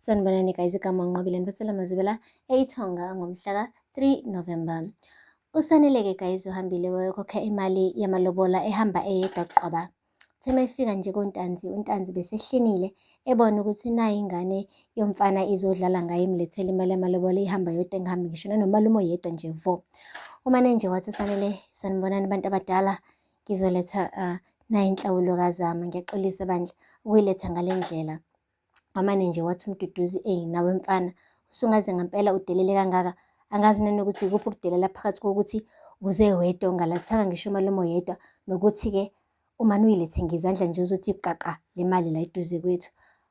Sanibonani guys, igama uNqobile Nibusela Mazibela eIthonga ngomhla ka-3 November. Usanele-ke guys uhambile wayokhokha imali yamalobola ehamba eyedwa qwaba. Uthe uma efika nje koNtanzi, uNtanzi besehlinile ebona ukuthi nayi ingane yomfana izodlala ngaye imlethele imali yamalobola ihamba yodwa engahambi ngisho nanomalume oyedwa nje vo. Umane nje wathi uSanele, sanibonani bantu abadala, ngizoletha nayi inhlawulo kaZama, ngiyaxolisa bandla ukuyiletha ngale ndlela. Wamane nje wathi uMduduzi, eyi nawe mfana, usungaze ngampela udelele kangaka. Angazi nanokuthi ikuphi ukudelela phakathi kokuthi uze wedwa ungalathanga ngisho umalume oyedwa nokuthi-ke umane uyilethe ngezandla nje uzothi kaka le mali la eduze kwethu.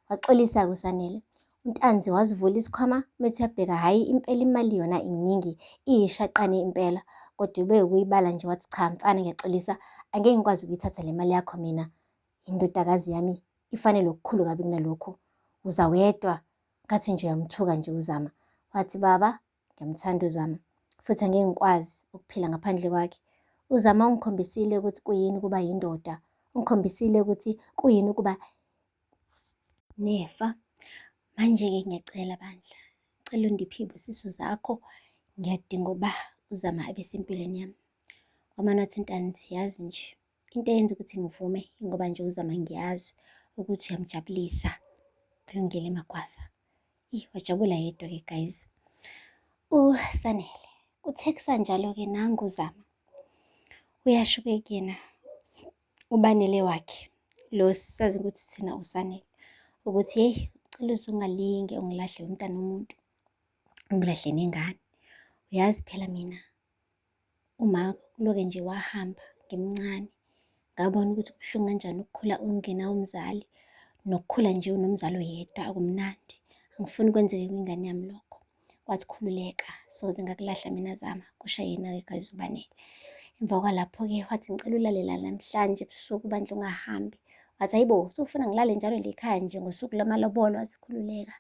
Waxolisa-ke uSanele. UNtanzi wasivula isikhwama methi uyabheka, hhayi impela imali yona iningi, iyishaqane impela. Kodwa ube ukuyibala nje wathi cha mfana ngiyaxolisa, angeke ngikwazi ukuyithatha le mali yakho mina. Indodakazi yami ifanele okukhulu kabi kunalokhu. Uza wedwa, ngathi nje uyamthuka nje uZama. Wathi baba, ngiyamthanda uZama futhi angeke ngikwazi ukuphila ngaphandle kwakhe. UZama ungikhombisile ukuthi kuyini ukuba yindoda, ungikhombisile ukuthi kuyini ukuba nefa. Manje-ke ngiyacela bandla, cela undiphe iy'busiso zakho, ngiyadinga ukuba uZama abe sempilweni yami. Wamane wathi Ntanzi, yazi nje into eyenza ukuthi ngivume ingoba nje uZama ngiyazi ukuthi uyamjabulisa. Kulungile Magwaza. Ih, wajabula yedwa-ke guys. USanele, kuthe kusanjalo-ke nangu uZama. Uyasho-ke kuyena uBanele wakhe, lo sazi ukuthi thina uSanele, ukuthi hheyi, ucela uze ungalinge ungilahle umntana womuntu, ungilahle nengane. Uyazi phela mina Uma uloke nje wahamba ngimncane, ngabona ukuthi kubuhlungu kanjani ukukhula ungenawo umzali, nokukhula nje unomzali oyedwa akumnandi. Angifuni kwenzeke kwingane yami lokho. Wathi khululeka, soze ngakulahla mina Zama, kusho yena-ke guys uBanele. Emva kwalapho-ke wathi ngicela ulale la namhlanje ebusuku bandla ungahambi. Wathi hayibo, sewufuna ngilale njalo la ekhaya nje ngosuku lamalobolo? Wathi khululeka.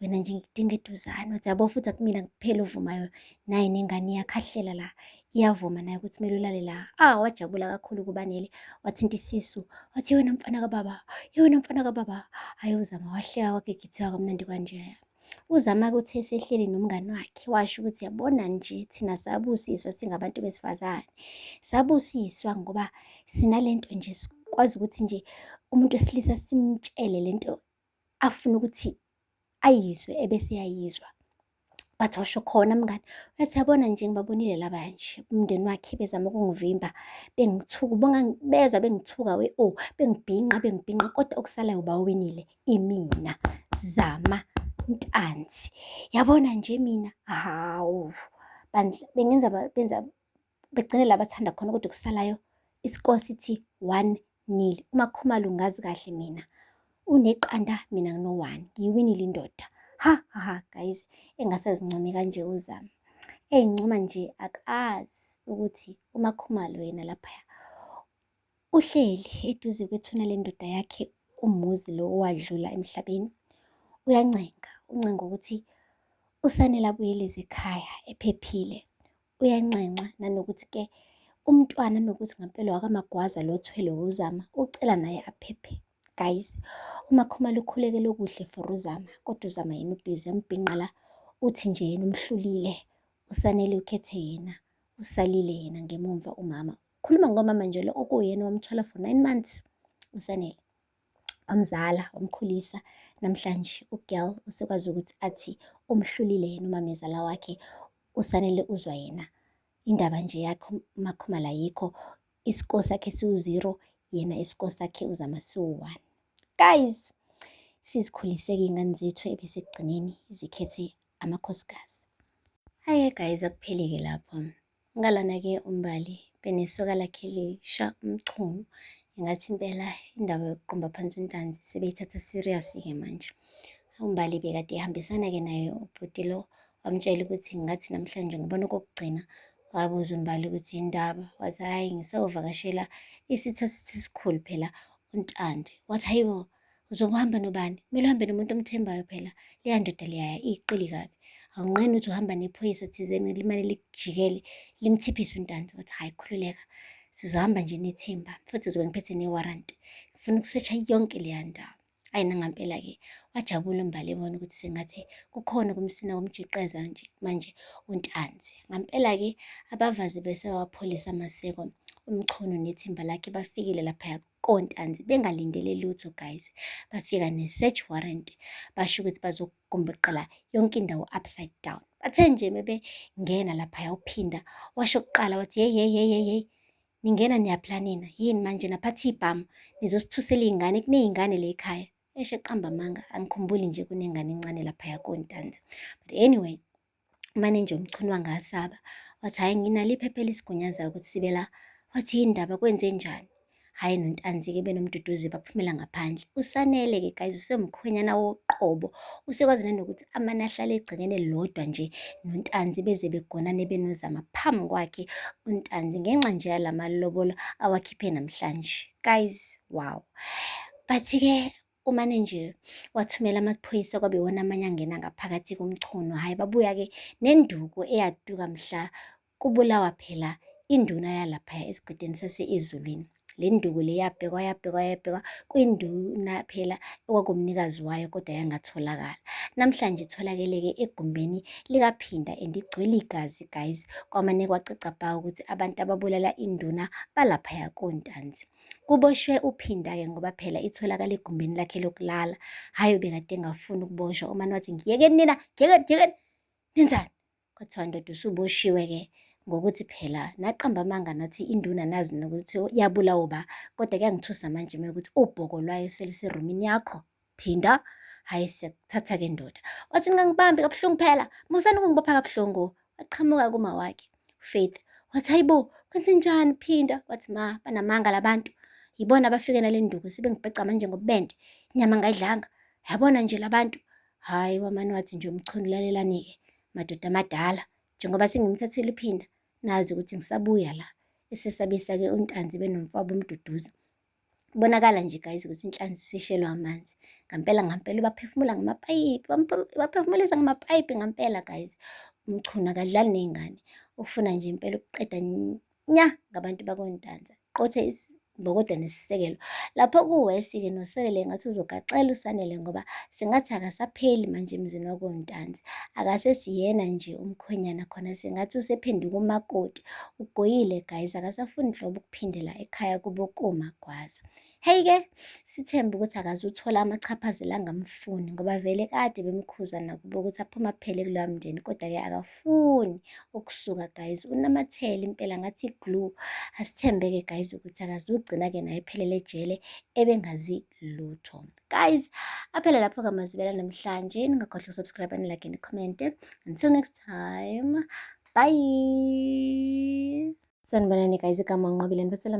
Wena nje ngikudinga eduzane. Wathi yabo futhi akumina kuphela ovumayo, naye nengane iyakhahlela la, iyavuma naye ukuthi kumele ulale la. Ah, wajabula kakhulu kuBanele, wathinta isisu, wathi wena mfana kababa, wena mfana kababa. Hhayi uZama wahleka kwagigitheka kamnandi kanje. UZama kuthe esehleli nomngani wakhe washo ukuthi yabona nje thina sabusiswa singabantu besifazane, sabusiswa ngoba sinalento nje sikwazi ukuthi nje umuntu wesilisa simtshele lento afuna ukuthi ayizwe ebese eyayizwa. Wathi washo khona mngani, wathi yabona nje ngibabonile laba nje umndeni wakhe bezama ukungivimba bengithuka bezwa bengithuka we oh bengibhinqa bengibhinqa kodwa okusalayo bawinile imina Zama Ntanzi. Yabona nje mina hawu bandla bengenza benza begcine la bathanda khona kodwa okusalayo iscore sithi 1-0. UMaKhumalo ungazi kahle mina uneqanda mina ngino-one ngiyiwinile indoda. Ha ha ha guys engasazincomi kanje uZama. Eyincoma nje akazi ukuthi uMaKhumalo yena laphaya uhleli eduze kwethuna lendoda yakhe uMuzi lo owadlula emhlabeni. Uyancenga, uncenga ukuthi uSanele abuyele ekhaya ephephile. Uyanxenxa nanokuthi-ke umntwana mekuthi ngampela wakaMagwaza lo othwelwe uZama, ucela naye aphephe. Guys, uMakhumalo ukhulekela okuhle for uZama, kodwa uZama yena ubhizi uyambhinqa la, uthi nje yena umhlulile. USanele ukhethe yena, usalile yena ngemumva umama. Ukhuluma ngomama nje lo okuwuyena owamthwala for 9 months uSanele. Wamzala, wamkhulisa. Namhlanje u-girl usekwazi ukuthi athi umhlulile yena umamezala wakhe, uSanele uzwa yena. Indaba nje yakhe uMakhumalo ayikho, iscore sakhe siwu-zero, yena iscore sakhe uZama siwu-one. Guys, sizikhulise-ke iy'ngane zethu ebese ekugcineni zikhethe amakhosikazi. Hhayi guys, akupheli-ke lapho. Ngalana-ke uMbali benesoka lakhe elisha uMchunu. Ingathi impela indaba yokuqumba phansi uNtanzi sebeyithatha serious-ke manje. UMbali bekade ehambisana-ke naye ubhuti lo, wamtshela ukuthi ngathi namhlanje ngibona okokugcina. Wabuza uMbali ukuthi yindaba, wathi hhayi ngisayovakashela isitha sithi esikhulu phela uNtandi. Wathi hayi bo, uzobe uhamba nobani? Kumele uhambe nomuntu omthembayo phela. Leya ndoda leyaya iyiqili kabi. Awunqeni ukuthi uhamba nephoyisa thizeni limane likujikele limthiphise uNtanzi. Wathi hhayi khululeka, sizohamba nje nethimba futhi ngizobe ngiphethe ne-warrant. Ngifuna ukusesha yonke leya ndawo. Hhayi nangampela-ke wajabula uMbali ebona ukuthi sengathi kukhona okumsina kumjiqeza nje manje uNtanzi. Ngampela-ke abavazi besewapholisa amaseko uMchunu nethimba lakhe bafikile laphaya koNtanzi bengalindele lutho guys. Bafika ne-search warrant basho ukuthi bazogumbuqela yonke indawo upside down. Bathe nje mebengena laphaya uPhinda washo kuqala wathi hey hey hey hey hey, ningena niyaphi nina? Yini manje naphatha iy'bhamu nizosithusela iy'ngane, kuney'ngane la ekhaya. Esho eqamba amanga, angikhumbuli nje kunengane encane laphaya koNtanzi. But anyway, umane nje uMchunu wangasaba wathi hhayi nginalo iphepha elisigunyazayo ukuthi sibe la. Wathi yini ndaba kwenzenjani? Hhayi noNtanzi-ke benoMduduzi baphumela ngaphandle. USanele-ke guys usewumkhwenyana woqobo. Usekwazi nanokuthi amane ahlale egcekeni elilodwa nje noNtanzi beze begonane benoZama phambi kwakhe uNtanzi ngenxa nje yalamalobolo awakhiphe namhlanje. Guys, wow. But-ke umane nje wathumela amaphoyisa kwabe iwona amanye angena ngaphakathi kuMchunu. Hhayi babuya-ke nenduku eyaduka mhla kubulawa phela induna yalaphaya esigodini sase-Ezulwini. Le nduku le yabhekwa yabhekwa yabhekwa kwinduna phela okwakumnikazi wayo kodwa yangatholakala. Namhlanje itholakele-ke egumbini likaPhinda and igcwele igazi guys. Kwamane kwacaca bha ukuthi abantu ababulala induna balaphaya koNtanzi. Kuboshwe uPhinda-ke ngoba phela itholakala egumbini lakhe lokulala. Hhayi ubekade engafuni ukuboshwa, umane wathi ngiyekeni nina, ngiyekeni, ngiyekeni, nenzani? Kwathiwa ndoda usuboshiwe-ke ngokuthi phela naqamba amanga nathi induna nazi nokuthi yabulawa uba, kodwa kuyangithusa manje mekuthi ubhoko lwayo seliserumini yakho. Phinda, hhayi siyakuthatha-ke ndoda. Wathi ningangibambi kabuhlungu phela, musani ukungibopha kabuhlungu. Waqhamuka kuma wakhe Faith, wathi hayibo kwenzenjani Phinda? Wathi ma banamanga labantu, yibona abafike nale nduku sebengibheca manje ngobubende, inyama ngayidlanga, yabona nje labantu. Hhayi wamane wathi nje uMchunu lalelani-ke madoda amadala, njengoba sengimthathile uPhinda, nazi ukuthi ngisabuya la. Esesabisa-ke uNtanzi benomfowabo uMduduzi. Kubonakala nje guys ukuthi inhlanzi isishelwa amanzi. Ngampela ngampela ubaphefumula ngamapayipi, ubaphefumulisa ngamapayipi ngampela guys. UMchunu akadlali ney'ngane, ufuna nje impela ukuqeda nya ngabantu bakoNtanzi. Qothe imbokodo nesisekelo. Lapho kuwesi-ke noSanele ngathi uzogaxela uSanele ngoba sengathi akasapheli manje emzini wakoNtanzi. Akasesiyena nje umkhwenyana khona sengathi usephenduka umakoti. Ugoyile guys, akasafuni nhlobo ukuphindela ekhaya kubo koMagwaza. Hey-ke, sithembe ukuthi akazuthola amachaphazelo angamfuni ngoba vele kade bemkhuza nakubo ukuthi aphume aphele kuloya mndeni, kodwa-ke akafuni ukusuka guys, unamathele impela ngathi glue. Asithembe-ke guys ukuthi akazugcina-ke naye ephelele ejele ebengazi lutho. Guys, aphele lapho-ke amazwibela namhlanje. Ningakhohlwa ukusubscribe, nilike, nicommente. Until next time, bye. Sanibonani guys, igama uNqobile nibasela.